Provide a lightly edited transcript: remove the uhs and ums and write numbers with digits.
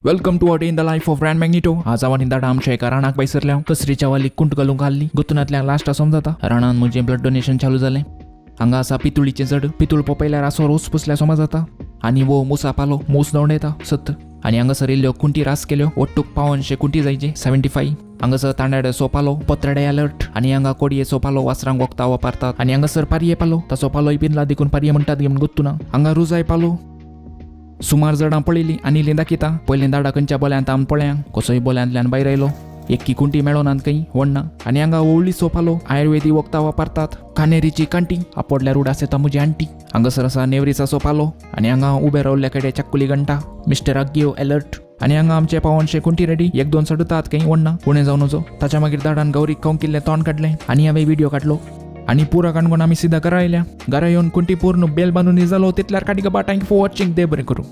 Welcome to a day in the life of Ran Magnito. आज हांव दाडा आमच्या एका राणाक बैसरल्या कसरीच्या वाली कुंट घालूंक घाल्ली गोतुनांतल्यान लास्ट समजाता राणान म्हजें ब्लड डोनेशन चालू जालें. हांगा आसा पितुळीचें जड पितूळ पोपयल्यार आसो रोस पुसल्या समज जाता आनी वो मुसा पालो मूस दवंडयता सत. आनी हांगासर इल्ल्यो कुंटी रास केल्यो ಒಟ್ಟುक पावनशे कुंटी जायचे 75. हांगासर तांड्याचो पालो पत्राडे अलर्ट. आनी हांगा कोडयेचो पालो वासरांक वखदां वापरतात. आनी हांगासर पारये पालो ताचो पालोय पिनला देखून पारये म्हणटात म्हूण गोत्तुना. हांगा रुजाय पालो सुमार जडां पळयली आनी इल्लीं दाखयता. पयलीं दाडा खंयच्या बोल्यांत आम पळया कसोय बोल्यांतल्यान भायर आयलो एक्की कुंटी मेळोनात खंय वण्णा. आनी हांगा ओवळीचो पालो आयुर्वेदी वखदां वापरतात. कानेरीची कांटी आपोडल्यार उडास येता म्हजी आंटी. हांगासर आसा नेवरीचाचो पालो. आनी हांगा उबे रावल्ल्या कडेन चक्कुली घंटा मिस्टर अग्गियो अलर्ट. आनी हांगा आमचे पावनशे कुंटी रेडी एक दोन सडतात खंय वण्णा उणें जावन वचो. ताच्या मागीर दाडान गौरीक कंकिल्लें तोंड काडलें आनी हांवें व्हिडियो काडलो. आनी पुरा काणकोण आमी सिदा घरा आयल्या. घरा येवन कुंटी पूर्ण बेल बांदून जालो तितल्यार काडी गबा. Thank you for watching. देव बरें करूं.